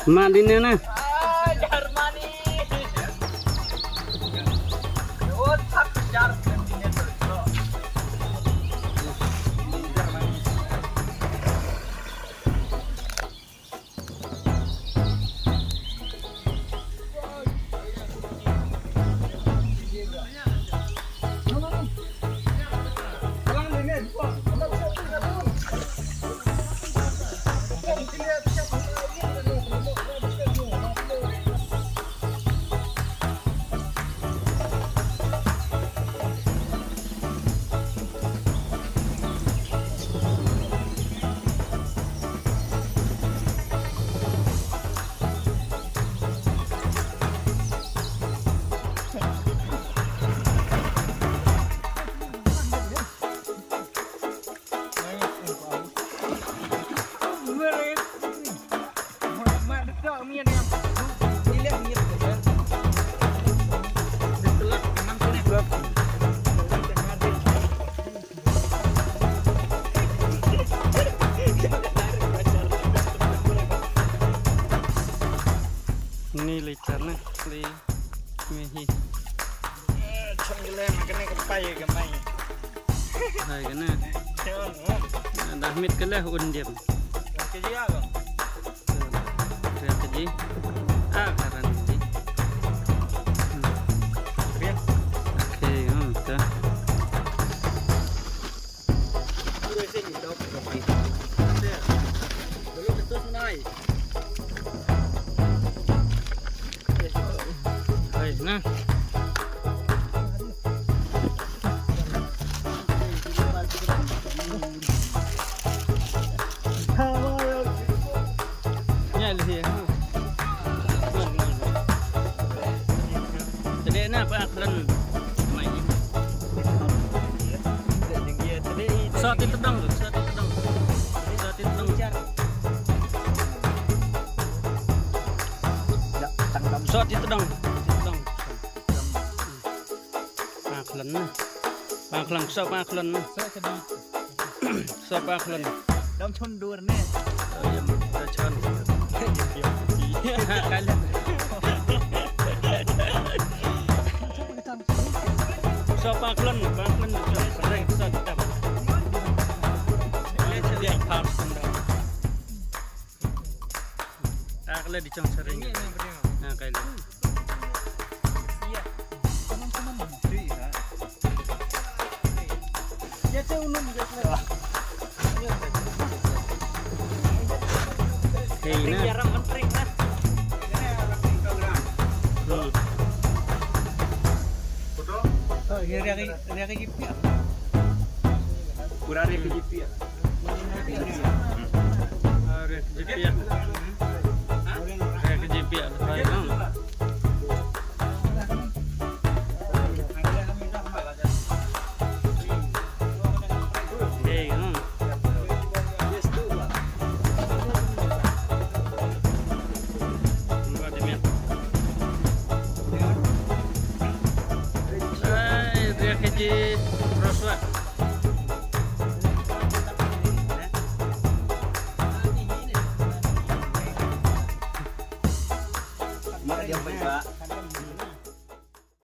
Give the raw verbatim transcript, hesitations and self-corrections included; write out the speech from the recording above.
Mad ine na. Ni lei tar na, lei me hi. Chong gele ma kane ka pai ka mai. Hai kane. Chong. Dah mit kele un diam. Ke ji apa? Ria ka ji. Ah, karan ka ji. Hmm. Biar. Okay, hmm, ka. Hai, na. Nya lhi, ha. Tede na pa aklan. Mai. Sot itu dong, sot itu dong. Sot itu dong. Sot itu dong. Itu dong. Paklan na. Paklan, sot paklan na. Sot paklan. Dam chon dur ne. Dam chon. Kalian. Sot paklan, paklan. Sot tam. Dia pas. Ah, kala di chong sering. Nah, kayak gitu. Hey, nah. Hmm. Oh, ini dia, dia, dia, dia. Kurang dia P G P ya. Ah, dia P G P ya. Dia P G P ya. Baik, bang. Okey, hmm. Hai, dia P G P terus, Pak.